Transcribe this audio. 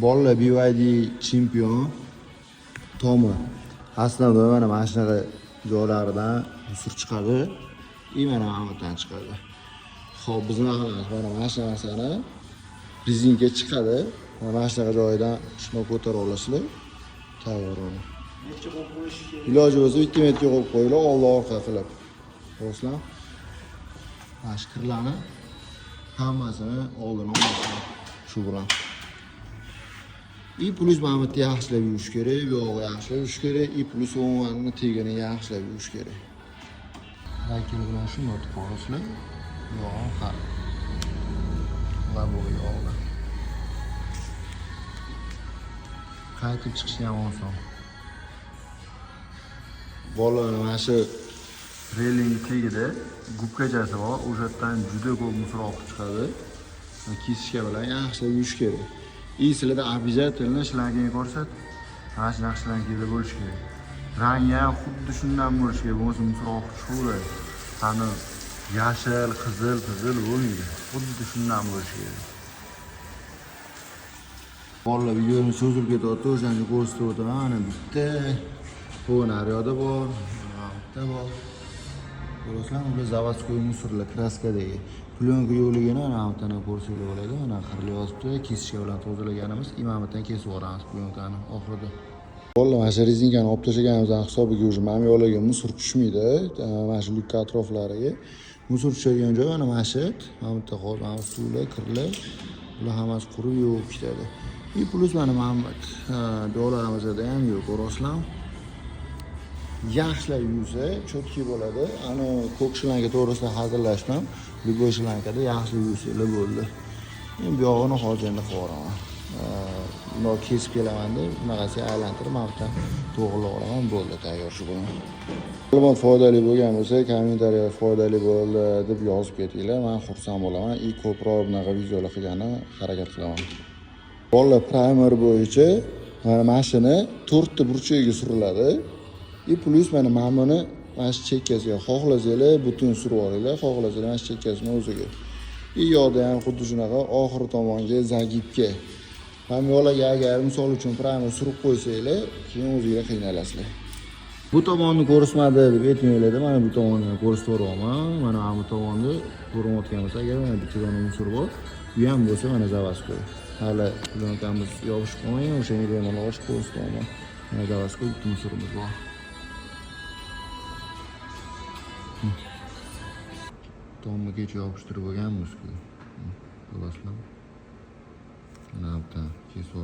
Bolalar, BYD Champion tomi. Aslida mana shunaqa joylaridan мусор chiqadi. И mana bu yerdan chiqadi. Xo'p, biz nima qilamiz? Mana shu narsani rezinka chiqadi. Mana shunaqa joyidan shuni ko'tarib olasizlar. Tayyor uni. Necha qo'yib qo'yish kerak? Iloji bo'lsa 2 metrga qo'yib qo'yinglar, oldi orqa qilib. Ko'rasizlar? Mana shu kirlarni hammasini oldini olasizlar shu bilan. И плюс mana bu yerda yaxshilab yuvish kerak, bu yog'i yaxshilab yuvish kerak, и плюс o'ng'anni tagini yaxshilab yuvish kerak. Rakil bilan shuni o'tib ko'rasizlar. Bu yog'i har. Va bu yog'lar. Qaytib chiqishi ham oson. Bolalar, mana shu reling tagida gubkachasi bor, o'sha yerdan juda ko'p мусор oqib chiqadi. Kesishga bilan yaxshilab yuvish kerak. И sizlarda обязательно shlangini ko'rsat. Mana shunaqa shlanglar bo'lishi kerak. Rangi ham xuddi shundan bo'lishi kerak, bo'lmasa мусор oqib chiqaveradi. Qani yashil, qizil, qizil bo'lmaydi. Xuddi shundan bo'lishi kerak. Bolalar, videoni cho'zilib ketyapti, o'shaning uchun ko'rsatib o'taman. Mana bitta, bu naryoqda bor, mana bitta bor. Ko'rasizlar, ular заводской мусор lar, краска dagi. Plyonka yo'qligini mana bu yerdan ko'rsanglar bo'ladi. Mana xirli yozibdi, kesishga bilan tozalaganimiz, mana bu yerdan kesib yuboramiz plyonkani oxirida. Bolalar, mana shu rezinkani olib tashlaganimizdan hisobiga уже mana bu yoqlarga мусор tushmaydi. Mana shu lyukka atroflariga мусор tushadigan joy mana shu. Mana bu yerda hozir mana bu suvlar, kirlar, bular hammasi qurib yuvib ketadi. И плюс mana bu yoqlarimizda ham yo'q, ko'rasizlar. Yaxshilab yuvsa, чётко bo'ladi. Ani ko'k shlanka to'g'risida hazillashmam. Любой shlankada yaxshilab yuvsanglar bo'ldi. Endi bu yog'ini hozir endi qilib yuboraman. Bundoq kesib kelamanda, bunaqasiga aylantirib, mana bu yerdan to'g'irlab olaman, bo'ldi, tayyor shu bilan. Ma'lumot foydali bo'lgan bo'lsa, kommentariyada foydali bo'ldi deb yozib ketinglar. Men xursand bo'laman. И ko'proq bunaqa videolar qilgani harakat qilaman. Bolalar, primer bo'yicha mana shuni to'rtta burchagiga suriladi. И плюс mana buni mana shu chekkasiga xohlasanglar butun surib olinglar, xohlasanglar mana shu chekkasini o'ziga. И yoqda ham xuddi shunaqa oxiri tomonga загиб ga. Mana bu yoqlarga agar misol uchun primer surib qo'ysanglar, keyin o'zinglar qiynalasizlar. Bu tomonni ko'rsatmadi deb aytmanglar, mana bu tomonni ko'rsataveryapman. Mana bu tomonni ko'rinayotgan bo'lsa, agar mana bitta dona мусор bor, bu ham bo'lsa mana заводской. Hali plyonkamiz yopishib qolmagan, o'shanga bemalol ochib ko'rsatyapman. Mana заводской bitta мусор imiz bor. Tomni kecha yopishtirib bo'lganmiz-ku. Ko'rasizlarmi? Mana bu yerdan kesib.